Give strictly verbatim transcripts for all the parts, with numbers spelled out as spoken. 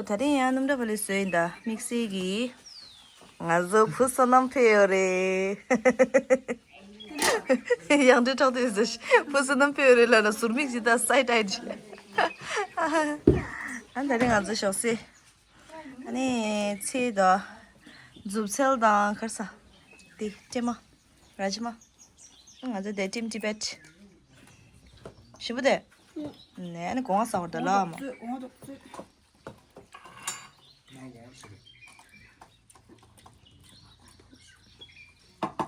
ད་རིང་ཡང་སྣུམ་གྲྭ་པ་ལས་བཟོས་ཡིན་ད། དམིགས་བསལ་གྱི་ང་ཚོ་བུ་བསོད་ནམས་ཕེབས་ཡོད་རེད། ཡང་འདྲི་ཕྲག་དོག་ཟེར། བུ་བསོད་ནམས་ཕེབས་ཡོད་རེད་ལབ་ན་ཟུར་མིག་ཅིག་ད་སའི་ཌི་ཨའི་ཅིག་ཨ་ད་རིང་ང་ཚོ་ཞོགས་ཟས། ཨ་ནི་ཚལ་དང་མཛུབ་ཚལ་དང་ཁར་ས། དེ་སྲན་མ། ར་ཇི་མ། ང་ཚོ་དེ་ཊིམ་ཊི་བེཊ། ཞིམ་པོ་དེ། ནས་ཨ་ནི་གོང་ས་འོར་ད་ལ་མ།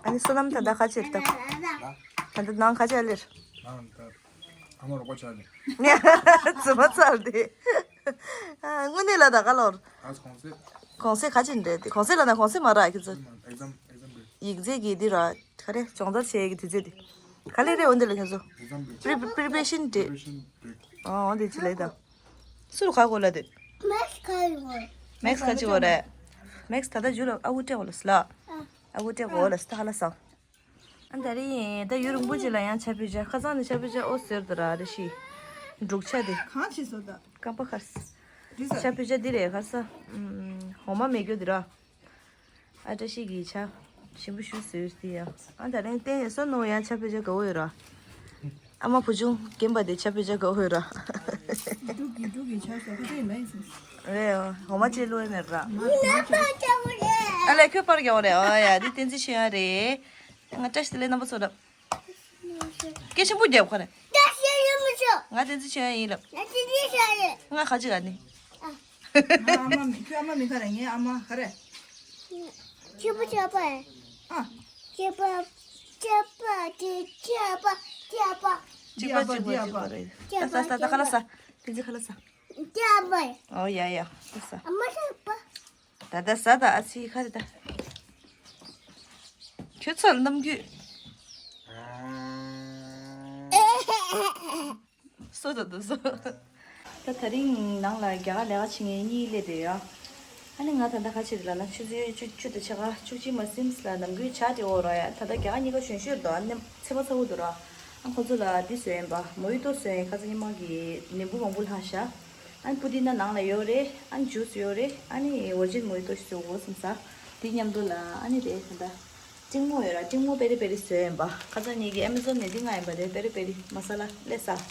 ཨ་ནི་བསོད་ནམས་ད་ལྟ་ཁ་ཆེར་ད། ད་ལྟ་ནང་ཁ་ཆེ་ལེར། ཨ་མ་རོགས་པ་ཆགས་ནས། ཙི་མ་ཚར་དེ། ཨ་དངོས་གནས་ལ་ད་ག་ལོར། ཨ་གོང་ཚེ། གོང་ཚེ་ཁ་ཆེ་འདྲེ་དེ་གོང་ཚེ་ལ་ན་གོང་ཚེ་མ་ར་ཁྱེད་ཚོ། ཨེག་ཛམ་ཨེག་ཛམ་རེད། ཡིག་ཚད་ཀྱི་འདི་ར་ག་རེ་སྦྱོང་བརྡར་བྱེད་ཀྱི་དུས་ཚོད་དེ། ག་ལེ་རེ་འོན་དེ་ལ་ཁྱེད་ཚོ། ཨེག་ཛམ་རེད། པི་རི་པི་རི་པེ་རེ་ཤན་འདྲེ། པི་རི་པེ་རེ་ཤན་རེད། ཨ་འོན་དེ་ཅི་ལེ་ད། སུ་རུ་ཁ་གོ་ལ་དེ། མེག་སི་ཁ་ཡོད། མེག་སི་ཁ་ཅི་གོ་རེད། མེག་སི་ད་ལྟ་ཇུ་ལ་ཨ་ཁུ་སྤྲད་གོ་ལ་སི་ལ། ཨ་ཁུ་སྤྲད་གོ་ལ་སི་ད་ཧ་ལ་སང་། ཨ་ད་རིང་ད་ཡུན་རིང་པོ་ཅིག་ལ་ཡང་ཕྱག་དཔེ་བྱ། ཁ་སང་ནས་ཕྱག་དཔེ་བྱ་ཨོ་ཟེར་དུ་ར་རེ་ཤི། འབྲུག་ཆ་དེ། གང་ཕྱིས་སོ་ད། རྐང་པ་ཁར། འདི་ས། ཕྱག་དཔེ་བྱ་འདི་རེད་ཁར་ས། ཨུམ། འོ་མ་མེད་རྒྱུ་འདི་ར། ཨ་བཀྲ་ཤིས་ཀྱི་ཆ། ཞིམ་པོ་ཞུ་ཟེར་ཏེ་ཡ། ཨ་ད་རིང་བསྟན་ཡོད་ས་ནོ་ཡང་ཕྱག་དཔེ་བྱ་དགའ་བོ་ཡོད་ར། ཨ་མ་བུ་ཆུང་རྒན་པ་དེ་ཕྱག་དཔེ་བྱ་དགའ་བོ་ཡོད་ར། འབྲུག་གི་འབྲུག་གི་ཆ་ཟེར་ཁ་ཚད་མེད་སོང་། རེད། འོ་མ་ཅེ་ལོས་མེད་ར། ཨ་ལས་ཁྱོད་པར་རྒྱག་རེད། ཨ་ཡ་འདི་བསྟན་འཛིན་ཆེ་ཡ་རེད། ང་བཀྲ་ཤིས་བདེ་ལེགས་རྣམ་པ་ཚོ་ར། སྐད་ཆེན་པོ་རྒྱབ་ཁ་རེད། ང་བསྟན་འཛིན་ཆེ་ཡ་ཡིན་ལབ། ང་ཁ་ཅིག་ག་ནི། ང་ཨ་མ་མི་ཁྱོད་ཨ་མ་མི་ཁ་རེད། ངའི་ཨ་མ་ཁ་རེད། ཁྱི་པོ་ཆགས་པ་ཨེ། ཨ། ཁྱི་པོ་ཆགས་པ་དེ་ཆགས་པ་ཆགས་པ། གཅིག་པ་གཅིག་པ་གཅིག་པ་རེད། ད་ད་ད་ཁ་ལ་ས། བསྟན་འཛིན་ཁ་ལ་ས། ཆགས་པ་ཨེ། ཨོ་ཡ་ཡ་ཁ་ལ་ས། ཨ་མ་ཆགས་པ། ད་ད་ཟ་ད་ཨ་ཚི་ཁ་རེ་ད། ཁྱོད་ཚོ་རྣམ་རྒྱུས། སོ་ད་ད་སོ། ད་ད་རིང་ནང་ལ་རྒྱ་གར་ལས་ཀ་བྱེད་མཁན་གཉིས་སླེབས་བསྡད་ཡོད། ཨ་ནི་ང་ད་ལྟ་ཁ་ཕྱིར་ལ་ན་ཆུ་ཚོད་བཅུ་བཅུ་དང་ཕྱེད་ཀ་བཅུ་གཅིག་མ་ཟིན་ལ་ནམ་རྒྱུན་ཇ་དེ་འོ་ར་ཡ། ད་ལྟ་རྒྱ་གར་གཉིས་ཀ་གཞོན་ཤོས་འདུག་ཨ་ནི་ཚེ་མ་ཚ་བོ་འདུག་ར། ཨ་ཁོ་ཚོ་ལ་འདི་བཟོས་ཡིན་པ། མོ་ཡི་ཏོ་བཟོས་ཡིན། ཁ་ཚ་ཉི་མ་གི་ནས་འབུ་མང་པོ་ལྷག་ཤག་ཨ་ནི་པུ་ཏི་ན་ནང་ལ་ཡོད་རེད། ཨ་ནི་ཇུས་ཡོད་རེད། ཨ་ནི་ཝར་ཇིན་མོ་ཡི་ཏོ་ཞིག་བཟོ་དགོས་བསམ་ས། དེ་མཉམ་དུ་ལ་ཨ་ནི་དེ་ད་ལྟ་ཏྲིང་མོ་ཡོད་ར། ཏྲིང་མོ་པེ་རི་པེ་རི་བཟོས་ཡིན་པ། ཁ་ཚ་ངེད་ཀྱི་ཨེ་མེ་ཛོན་ནས་འདི་མངགས་ཡིན་པ་རེད། པེ་རི་པེ་རི་མ་ས་ལ་སླེབས་ས།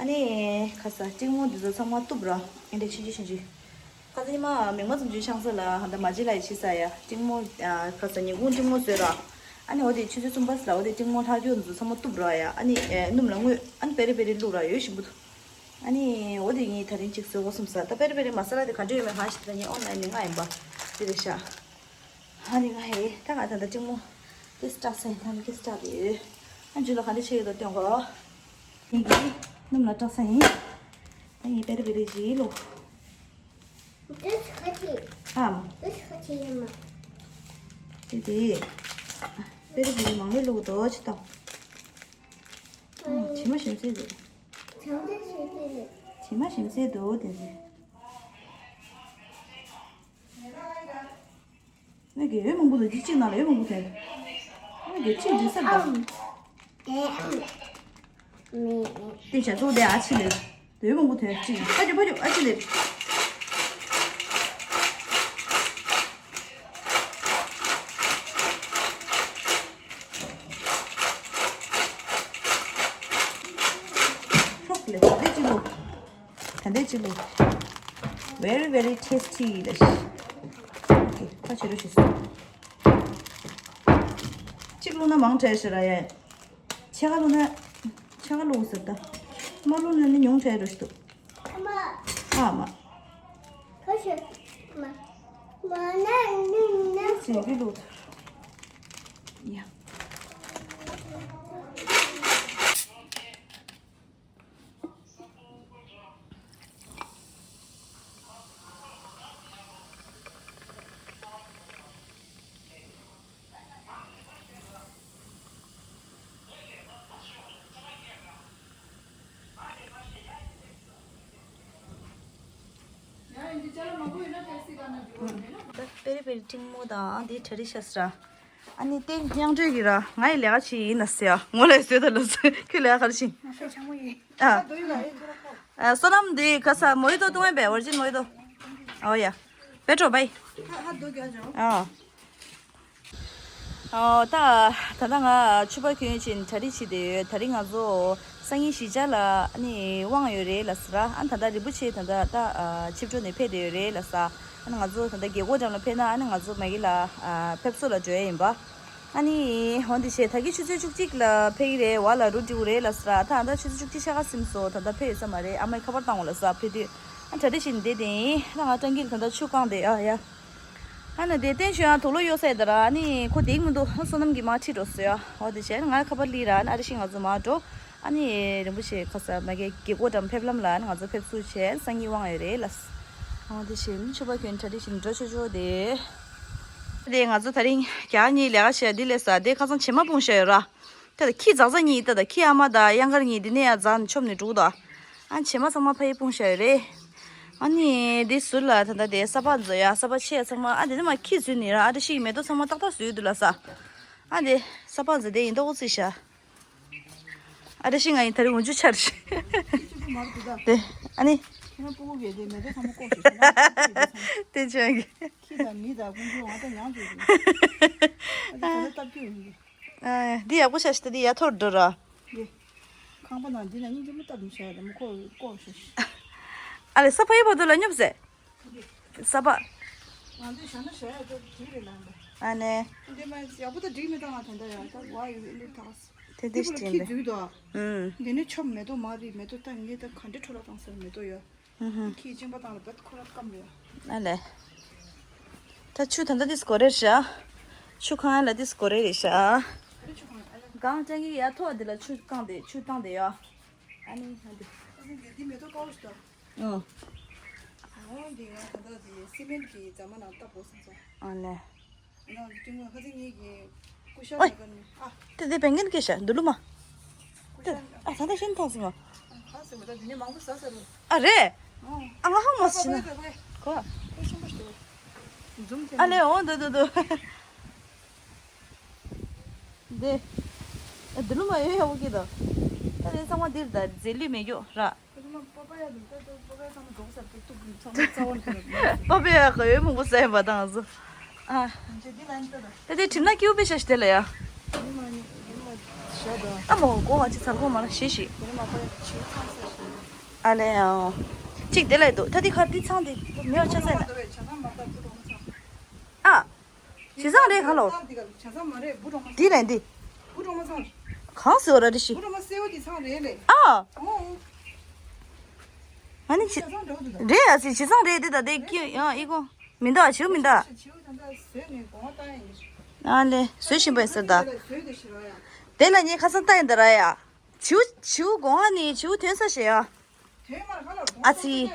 ཨ་ནི་ཁ་ཚ་ཏྲིང་མོ་འདི་ཚོ་ཚང་མ་གཏུབ་ར། ཨེ་འདྲ་ཆུང་ཆུང་ཆུང་ཆུང་། ཁ་ཚ་ཉི་མ་མིག་མ་ཙམ་ཅིག་ཆང་ས་ལ་ཧ་ད་མ་ཇི་ལ་ཡི་ཆི་ས་ཡ། ཏྲིང་མོ་ཁ་ཚ་ཉིན་གུང་ཏྲིང་མོ་བཟོས་ར། ཨ་ནི་འོ་དེ་ཆུ་ཚོད་གསུམ་པ་ལ་འོ་དེ་ཏྲིང་མོ་ལྷག་རྒྱུ་འཛུ་ཚང་མ་གཏུབ་ར་ཡ། ཨ་ནི་སྣུམ་ལ་བརྔོས། ཨ་ནི་པེ་རི་པེ་རི་བླུགས་ར་ཡོད་ཞིམ་པོ་འདུག་ཨ་ནི་འོ་དེ་ངས་ད་རིང་ཅིག་བཟོས་དགོས་བསམ་ས། ད་པེ་རི་པེ་རི་མ་ས་ལ་དེ་ག་འདྲ་ཡོད་མེད་ཧ་ཤི། ད་ངས་ཨོན་ལན་ནས་མངགས་ཡིན་པ་དེ་རེད་ཤག་ཨ་ནི་ང་ཧེ་ད་ང་ད་ད་ཏྲིང་མོ་དེ་སྐྲག་ས་ཡིན། ད་མི་ཁེ་སྐྲག་དེ་ཡོད། ཨ་ཇུ་ལ་ག་འདྲ་བྱེད་ཡོད་ད་སྟོན་གོ། ངས་ཀྱི་སྣུམ་ལ་སྐྲག་ས་ཡིན། ད་ངས་པེ་རི་པེ་རི་ཞིག་བླུགས། This cookie. ཨམ། This cookie, Mama. དེ་དེ། པེ་རི་པེ་རི་མང་པོ་བླུགས་འདུག་ཅི་ལྟ། ཨ། ཇི་མ་ཞིམ་ཟས་འདུག་ཇི་མ་ཞིམ་ཟས་འདུག་དེ་ཚོ། ངས་ཀྱི་འོད་མང་པོ་འདུག་ཅི་གཅིག་ནང་ལ་འོད་མང་པོ་ཐོན། ངས་ཀྱི་གཅིག་འདི་སར་འདུག་ཨམ། ཨེ། ཨམ། མེ། དེ་བྱ་ཚོགས་དེ་ཨ་ཕྱི་ལེབ། དེ་མང་པོ་དོན་གཅིག་ཕ་ཆུ་ཕ་ཆུ་ཨ་ཕྱི་ལེབ། ཧྲོག་ལེ་དེ་གཅིག་ལོ། ད་འདི་གཅིག་ལོ། Very very tasty ལ་ཤི། ཨོ་ཁེ་ཕ་ཆུ་རུ་ཤི་སོ། གཅིག་ལོ་ན་མང་དྲགས་ཤི་ར་ཡ། ཕྱེད་ཀ་བླུགས་ན། ཕྱེད་ཀ་བླུགས་ཟེར་ད། མ་བླུགས་ན་ནི་ཉུང་དྲགས་རུ་ཤི་འདུག་ཨ་མ། ཨ་མ། ཁ་ཤས། མ། མ་ན་ནི་ན། ཟིན་གི་བླུགས། ཡ། ད་པེ་རི་པེ་རི་ཏྲིང་མོ་དང་འདི་ཁྲ་རི་ཤ་སི་ར། ཨ་ནི་ཏེ་དབྱངས་སྒྲོལ་གྱིས་ར་ང་ཡི་ལས་ཀ་བྱེད་ཡིན་ན་ཟེར་ཡ། ངོ་ལས་བཟོས་ད་ལོ་ཟེར། ཁྱོད་ལས་ཀ་ག་རེ་བྱེད་ཡིན། ང་ཤ་ཆང་མོ་ཡིན། ཨ། ཨ། བསོད་ནམས་འདི་ཁ་ས་མོ་ཡི་ཏོ་བཏུང་བས་པས་ཝར་ཇིན་མོ་ཡི་ཏོ། ཨོ་ཡ། པེ་ཏྲོ་བྷའི། ཨ། ཨོ་ད་ད་ལྟ་ང་ཕྱུ་པ་གྱོན་ཅིང་གྲ་སྒྲིག་བྱེད་བསྡད་ཡོད། དེ་རིང་ང་ཚོ་སང་ཉིན་གཞིས་ཆགས་ལ་ཨ་ནི་དབང་ཡོད་རེད་ལབ་ས་ར། ཨ་ད་ལྟ་རིན་པོ་ཆེ་ད་ལྟ་ད་ཆིབས་འགྲོ་ནས་ཕེབས་བསྡད་ཡོད་རེད་ལབ་ས། ཨ་ནི་ང་ཚོ་ད་ལྟ་རྒྱལ་སྒོ་འགྲམ་ལ་ཕེབས་ན་ཨ་ནི་ང་ཚོ་མ་གི་ལ་ཕེབས་བསུ་ལ་འགྲོ་ཡ་ཡིན་པ། ཨ་ནི་འོ་འདི་བྱས་ད་གི་ཆུ་ཚོད་བཅུ་གཅིག་ལ་ཕེབས་ཀྱི་རེད། བ་ལ་རུ་འགྲིག་གི་རེད་ལབ་ས་ར། ད་ད་ཆུ་ཚོད་བཅུ་གཅིག་ཤ་ཁ་ཟིན་སོང་། ད་ད་ཕེབས་ཡོད་ས་མ་རེད། ཨ་མའི་ཁ་པར་བཏང་འོང་ལབ་ས་ཕེབས་དུས་ཨ་གྲ་སྒྲིག་བྱེད་བསྡད་དེ་ད་ང་སྤྲང་གིར་ད་ད་ཆུ་བཀང་བསྡད་ཨ་ཡ། ཨ་ནི་དེ་བསྟན་ཞུ་ཡང་དུག་ལོག་གཡོག་ས་ཡོད་ད་ར། ཨ་ནི་ཁོ་དེ་གི་མི་འདུག་བསོད་ནམས་ཀྱིས་མར་ཁྲིད་འགྲོ་སོང་ཡ། འོ་དེ་བྱས་ང་ཁ་པར་སླེབས་ར། ཨ་ནི་ཨ་རི་ཤིང་ང་ཚོ་མར་འགྲོ། ཨ་ནི་རིན་པོ་ཆེ་ཁ་ས་མ་གི་རྒྱལ་སྒོ་འགྲམ་ཕེབས་ལམ་ལ་ཨ་ནི་ང་ཚོ་ཕེབས་བསུ་བྱས་སང་ཉིན་དབང་ཡོད་རེད་ལ། འོ་དེ་བྱས་ཕྱུ་པ་གྱོན་གྲ་སྒྲིག་བྱས་འགྲོ་ཆོག་ཆོག་དེ། དེ་ང་ཚོ་དེ་རིང་རྒྱ་གཉིས་ལས་ཀ་བྱས་འདི་ལས་ས་དེ་ཁ་སང་བྱེ་མ་སྤུངས་བཞག་ཡོད་ར། ད་ལྟ་ཁྱི་ཛག་ཛག་གཉིས་ད་ལྟ་ཁྱི་ཨ་མ་དང་གཡང་དཀར་གཉིས་འདི་ནས་ཡར་འཛེགས་ནས་མཆོངས་ནས་འགྲོ་གི་འདུག་ཨ་བྱེ་མ་ཚང་མ་ཕ་ཡི་སྤུངས་བཞག་ཡོད་རེད། ཨ་ནི་འདི་ཟུར་ལ་ད་ལྟ་དེ་ས་ཕག་འཛེགས་ཡ། ས་ཕག་ཆེ་ཡ་ཚང་མ་ཨ་དེ་ནས་མར་ཁྱི་འཛུལ་ནས་ར། ཨ་བྲ་ཤིང་གི་མེ་ཏོག་ཚང་མ་ཏག་ཏག་བཟོས་ཡོད་འདུག་ལ་ས། ཨ་དེ་ས་ཕག་འཛེགས་དེ་ཡིན་མདོག་ཁ་ཚིག་ཤ། ཨ་བྲ་ཤིང་ང་ཡིན་ད་རིང་འོན་ཆུ་ཆར་ཤི། ཁྱི་གཅིག་པུ་མ་རེད་འདུག་ད། དེ་ཨ་ནི། ཁྱེད་རང་སྤུ་གུ་གས་དེ་མེ་ཏོག་ཚང་མ་བཀོག་ཤིག་ཟེར་ན་ཁྱི་དེ་ཚང་མ། དེ་ཆོས་ཀྱི། ཁྱི་དང་མི་དང་ཀུན་སྤྱོད་ང་ད་ཡང་བཟོས་ཤིག་ཨ་དེ་ད་ལྟ་སྟབས་ཀྱིས་ཡོང་གི། ཨ། འདི་ཡག་པོ་ཤ་ཤི་ད། འདི་ཡ་ཐོར་འགྲོ་ར། འདི། ཁང་པ་ནང་འདི་ན་སྙིང་རྗེ་མོ་སྟབས་མི་བྱ་ཡ་ད་མོ་ཁོ་ལྐོག་ཤ་ཤི། ཨ་ལེ་ས་ཕ་ཡི་བར་དུ་ལ་སྙོབ་ཟེ། འདི། ས་ཕ། ང་ཚོས་བྱ་ན་བྱ་ཡ་ད་འགྲིག་རེད་ལ་འདི། ཨ་ནེ། འདི་མ་ཡག་པོ་ད་འགྲིག་མི་བཏང་ང་ད་ད་ཡ་ད་བ་ཡོད་འདི་ཐག་སི། དེ་འདི་འདི་བོ་ལ་ཤི་ཁྱི་འདི། འཛུལ་དོ། ཨུམ། འདི་ནས་ཆོབ་མེ་ཏོག་མ་རེད། མེ་ཏོག་ད་ངས་ད་ག་འདྲ་འཕྲོ་བརླག་བཏང་ཟེར་མེ་ཏོག་ཡོད། ཨུ་ཧུ། ཁྱི་གཅིན་པ་བཏང་ལ་བད་ཁོ་ར་སྐམ་རེད། ཨ་ལེ། ད་ཆུ་ད་ལྟ་ཏིས་གོ་རེ་ཤ། ཆུ་ཁང་ལ་ཏིས་གོ་རེ་རེ་ཤ། གང་ཅང་གི་ཡ་ཐོག་འདི་ལ་ཆུ་བཀང་སྟེ་ཆུ་བཏང་སྟེ་ཡ། ཨ་ནི་ཧ་འདི། ཨ་ནི་འདི་མེ་ཏོག་དཀར་པོ་ཞིག་འདུག་ཨོ། ཨོ་འདི་ཡ་ད་ལྟ་འདི་སི་མེན་གྱི་རྫ་མ་ནང་བཏབ་དགོས་སོང་ཙང་། ཨ་ལེ། ཨོ་ད་ལྟ་ཤིན་ཐང་སོང་ང་། ཨ་ད་ད་ཤིན་ཐང་སོང་ང་། ཨ་རེད། ཨ་ང་ཧང་མ་སོང་ན། གོ། ཨ་ལེ་ཨོ་འདུག་འདུག་འདུག་འདི། ཨ་འདི་ལོ་མ་ཡོད་ཡག་པོ་སྐྱིད་དོ། ད་དེ་ཚང་མ་འདིར་ད་རྫས་ལུད་མེད་རྒྱུ་ར། པ་པ་ཡ་ག་ཡོད་མང་པོ་ཟས་པ་དང་སོ། ཨ། ད་དེ་གྲིབ་ནག་སྐྱིད་པོ་དཔེ་ཤ་ཞིག་དེ་ལ་ཡ། ཨ་མོ་གོ་བ་ཅི་ཚར་གོ་མ་ལ་ཞེ་ཞིག་ཨ་ལེ་ཡང་། གཅིག་དེ་ལ་ཡི་འདུག་ད་དེ་ཁར་དེ་ཚང་དེ་མེ་བ་ཆ་ཚད་ན། ཨ། བྱས་ཙང་རེད་ག་ལོ། བྱས་ཙང་མ་རེད་འབུ་གྲོག་མ་ཚང་། འདི་ལན་འདི། འབུ་གྲོག་མ་ཚང་། གང་ཟེར་བ་ར་རེ་ཞིག་འབུ་གྲོག་མ་སེར་བོ་འདི་ཚང་རེད་ལེ། ཨ། ཨོ། ཨ་ནི་བྱས་ཙང་འདྲ་བོ་འདུག་ད། རེད་ཨ་ཙི་བྱས་ཙང་རེད་འདི་ད་དེ་ཀི་ཡང་ཨི་གོ། མི་འདུག་ཨ་བྱིའུ་མི་འདུག་ཨ། བྱིའུ་ད་ལྟ་བཟོས་ནས་སྒོ་ང་བཏང་ཡིན། ཨ་ལེ་བཟོས་བཞིན་པ་ཡིན་ཟེར་ད། བཟོས་དེ་ཞིག་ར་ཡ། དེ་ལ་ངས་ཁ་སང་བལྟ་ཡིན་ད་ར་ཡ། བྱིའུ་བྱིའུ་སྒོ་ང་ནི་བྱིའུ་ཐོན་ས་ཞེས་ཡ། ཨ་ཙི།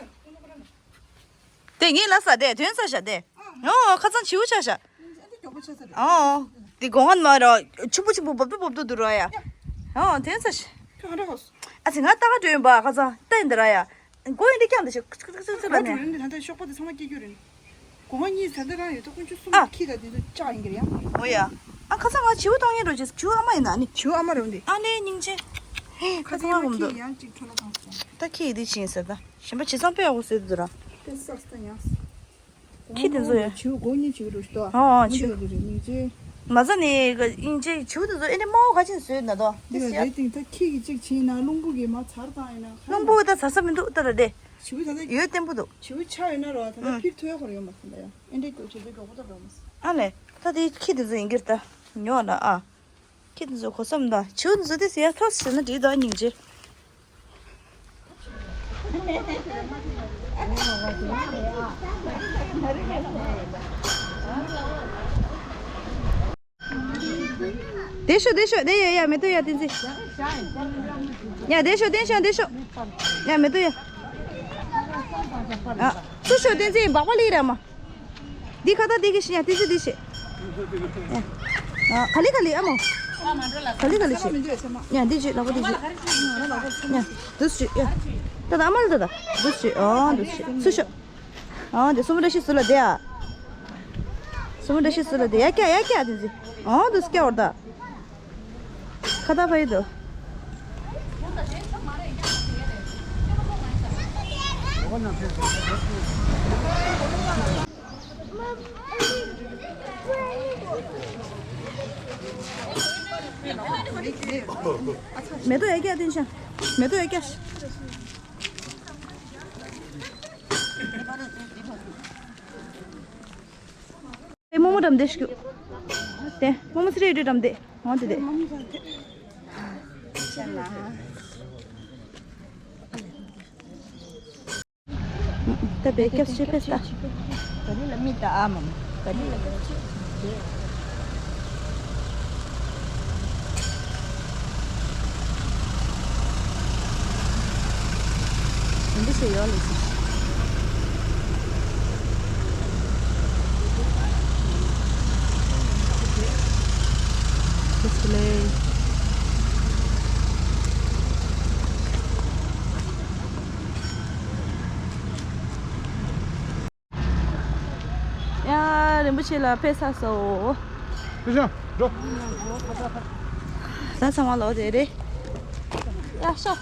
དེ་ངས་ལབ་ས་དེ་དོན་ས་ཤ་དེ། ཨོ་ཁ་ཚང་བྱིའུ་ཆ་ཤ། ཨོ། དེ་སྒོ་ང་མ་ར་ཆུ་བུ་ཆུ་བུ་བབ་ཏུ་བབ་ཏུ་འདུག་ར་ཡ། ཨོ་དོན་ས་ཤ། ཨ་ཙི་ང་ལྟ་ག་འགྲོ་ཡིན་པ་ཁ་ཚང་ལྟ་ཡིན་འདི་ར་ཡ། མགོ་ཡིན་འདི་རྐྱང་འདི་ཤ་ཁུ་ཁུ་ཁུ་ཁུ་ལ་ནས། ཤོག་པ་དེ་ཚང་མ་སྐྱེ་རྒྱུ་རེད། སྒོ་ང་གཉིས་ད་ལྟ་རང་ཡོད་ད་ཀུན་སྤྱོད་གསུམ་ཨ། ཁྱི་ད་དེ་ཚོ་ལྕགས་ཡིན་གྱི་རེད་ཡ། འོ་ཡ། ཨ་ཁ་ཚང་ང་བྱིའུ་གཏོང་ཉེ་འགྲོ་ཅིག་བྱིའུ་ཨ་མ་ཡིན་ན་ནི། བྱིའུ་ཨ་མ་རེད་འདི། ཨ་ལེ་སྙིང་རྗེ། ཧེ་ཁ་ཁ་ཚང་ང་ངོམ་འདུག་ཁྱི་ཡང་གཅིག་འཕྲོ་ལ་བཏང་སོང་། ད་ཁྱི་ཡི་འདི་ཕྱིན་ཟེར་ད། གཞན་པ་བྱས་ཙང་དཔེ་ཡག་པོ་བཟོས་འདུག་ར། དཔེ་སག་སྟ་ཡང་། ཁྱི་དེ་ཚོ་ཡ། བྱིའུ་སྒོ་གཉིས་བྱིའུ་འགྲོ་ཞིག་ཏོ། ཨོ་ཨོ་བྱིའུ། མ་ཟ་ནི་ག་ཨིན་ཅེ་བྱིའུ་དེ་ཚོ་ཨེ་ནི་དམར་པོ་ག་ཅིན་བཟོས་ན་དོ། འདི་ལ་རེད་དེང་ད་ཁྱི་གི་གཅིག་ཕྱིན་ན་རླུང་བུ་གི་མ་ཚར་བཏང་ཡིན་ན་ཁ། རླུང་བུ་ད་ཚར་ས་མི་འདུག་ད་ད་དེ། བྱིའུ་ད་ད། ཡོད་བརྟན་པོ་འདུག་བྱིའུ་ཆགས་ཡོད་ན་རོ་ད་ད་ཨང་། ཕིར་ཐོའི་ཁོར་ཡོད་མ་སོང་ད་ཡ། ཨེ་འདྲའི་སྐྱོ་བྱེད་དུ་མགྱོགས་པོ་ད་འགྲོ་མ་སོང་། ཨ་ལེ། ད་དེ་ཁྱི་དེ་ཚོ་ཡིན་གྱི་རེད་ད། ཉོ་ན་ཨ། ཁྱི་དེ་ཚོ་གོ་བསམ་ད། བྱིའུ་དེ་ཚོ་དེ་ཟེར་ཡ་ཐོག་ཟེར་ན་འགྲིག་ད་སྙིང་རྗེ། བསྡད་ཤོག་བསྡད་ཤོག་བསྡད་ཡ་ཡ་མེ་ཏོག་ཡ་བསྟན་འཛིན། ཡ་བསྡད་ཤོག་བསྡད་ཤོག་བསྡད་ཤོག་ཡ་མེ་ཏོག་ཡ། ཨ་ཚུར་ཤོག་བསྟན་འཛིན་སྦག་སྦག་ལི་ར་མ། འདི་ཁ་ད་འདི་གི་ཤི་ཡ་བསྟན་འཛིན་འདི་ཤི། ཡ། ཨ་ག་ལི་ག་ལི་ཨ་མོ། ག་ལི་ག་ལི་ཤི། ཡ་འདི་ཅི་ལག་པ་འདི་ཅི། ཡ་འདུག་ཅི་ཡ། ད་ད་ཨ་མ་ལ་ད་ད་འདུག་ཅི། ཨ་འདུག་ཅི་ཚུར་ཤོག་ཨང་དེ་སུ་མོ་བཀྲ་ཤིས་ཟུར་ལ་བསྡད་ཨ། སུ་མོ་བཀྲ་ཤིས་ཟུར་ལ་བསྡད་ཡ་སྐྱ་ཡ་སྐྱ་དེ་ཚེ། ཨང་དེ་སྐྱ་བར་ད། ཁ་ད་ཕ་ཡི་དོ། མེ་ཏོག་ཡར་རྒྱག་སྟོན་ཤ། མེ་ཏོག་ཡར་རྒྱག་ཤ། ཨེ་རྨོ་མོ་འགྲམ་བསྡད་ཤོག་དེ་རྨོ་མོ་ཚེ་རིང་འགྲམ་བསྡད། འོང་དེ་བསྡད། ད་བེ་ཁྱབ་ཤེས་པས་ད། ག་རེ་ལ་མི་ད་ཨ་མ་མ། ག་རེ་ལ་ཁྱབ་ཤེས། འདི་ཚོ་ཡོད་ལེ་ཟེར། Display. ཡ། རིན་པོ་ཆེ་ལ་ཕེབས་ཚར་སོང་། ཕེབས་ཤག་འགྲོ། ད་ཚང་མ་ལོག་དེ་རེད། ཡ་ཤོག་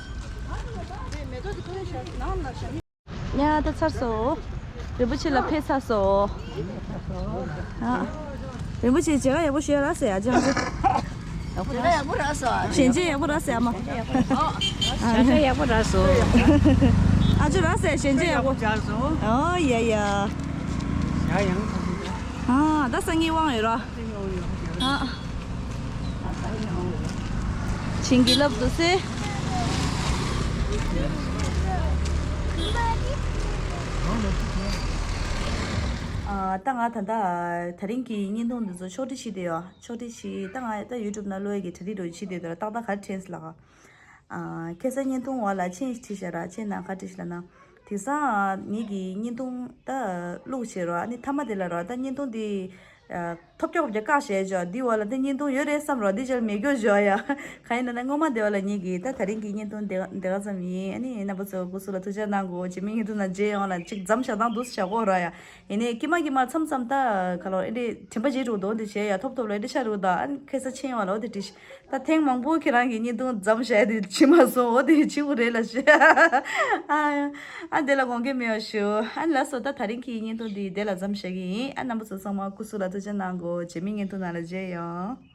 ཡ་ད་ཚར་སོང་། རིན་པོ་ཆེ་ལ་ཕེབས་ཚར་སོང་། ཨ། རིན་པོ་ཆེ་མཇལ་ཁ་ཡག་པོ་ཞུས་ར་ཟེར་ཡ་ཅང་ཅི། ཞལ་མཇལ་ཡག་པོ་རག་སོང་། ཞལ་མཇལ་ཡག་པོ་རག་སོང་ཨ་མ། ཞལ་མཇལ་ཡག་པོ་རག་སོང་། ཨ་ཅོ་རག་སོང་ཞལ་མཇལ་ཡག་པོ། ཨོ་ཡ་ཡ། ཨ་ད་སང་ཉིན་དབང་ཡོད་ར། ཨ། བྱིན་གྱིས་བརླབ་ཏུ་གསོལ། ཨ་ད་ང་ད་ལྟ་དེ་རིང་གི་བརྙན་ཐུང་འདི་ཚོ་ཕྱོགས་སྒྲིག་བྱེད་བསྡད་ཡོད། ཕྱོགས་སྒྲིག་བྱེད། ད་ང་ད་ཡུ་ཊུབ་ནང་བླུག་ཡས་ཀྱི་གྲ་སྒྲིག་རོ་བྱེད་བསྡད་ཡོད། ད་ཏག་ཏག་ག་རེ་དྲན་སོང་ལགས། ཨ་ཁ་སང་བརྙན་ཐུང་བ་ལ་མཆན་ཞིག་བྲིས་ཤག་ར། མཆན་ནང་ག་རེ་བྲིས་ཤག་ལབ་ན། དེང་སང་ངེད་ཀྱི་བརྙན་ཐུང་ད་བླུགས་བྱས་ར། ཨ་ནི་མཐའ་མ་དེ་ལ་ར་ད་བརྙན་ཐུང་འདི་ཨ་ཐོབ་སྐྱོ་བརྒྱ་བཀག་བྱས་ཅོག་འདི་བ་ལ་འདི་བརྙན་ཐུང་ཡོད་རེད་བསམ་ར། འདི་ཅར་མེད་སྐྱོ་བྱོས་ཡ། གང་ཡིན་ན་ན་སྔོན་མ་དེ་བ་ལ་ངེད་ཀྱི་ད་དེ་རིང་གི་བརྙན་ཐུང་དེ་དེ་ག་ཙམ་ཡིན། ཨ་ནི་རྣམ་པ་ཚོ་སྐུ་གཟུགས་ལ་ཐུགས་ཆེ་གནང་དགོས། རྗེས་མའི་བརྙན་ཐུང་ནང་མཇལ་ཡོང་ལ་ཅིག་མཚམས་བཞག་སྟངས་འདུག་བཞག་གོ་ར་ཡ། ཡིན་ནའི་ཀྱི་མ་ཀྱི་མ་མཚམས་མཚམས་ད་ག་ལོ་ཨེ་འདྲས་དྲན་པ་བརྗེད་འགྲོ་འདུག་འདི་བྱས་ཡ། ཐོབ་ཐོབ་ལ་ཨེ་འདྲས་ཤ་རུ་ད། ཨ་ནི་ཁ་སང་མཆན་བ་ལ་འོ་དེ་བྲིས་ཤག་ད་ཐེངས་མང་པོ་ཁྱེད་རང་གི་བརྙན་ཐུང་མཚམས་བཞག་དེ་བྱེད་མ་སོང་། འོ་དེ་བྱེད་དགོས་རེད་ལ་ཞེས། ཨ་ཨ་དེ་ལ་དགོངས་འགལ་མེད་པ་ཞུ། ཨ་ལགས་སོ། ད་དེ་རིང་གི་བརྙན་ཐུང་འདི་དེ་ལ་མཚམས་བཞག་གི་ཡིན། ཨ་རྣམ་པ་ཚོ་ཚང་མ་སྐུ་གཟུགས་ལ་ཐུགས་ཆེ་གནང་དགོས། རྗེས་མའི་བརྙན་ཐུང་ནང་ལ་མཇལ་ཡོང་།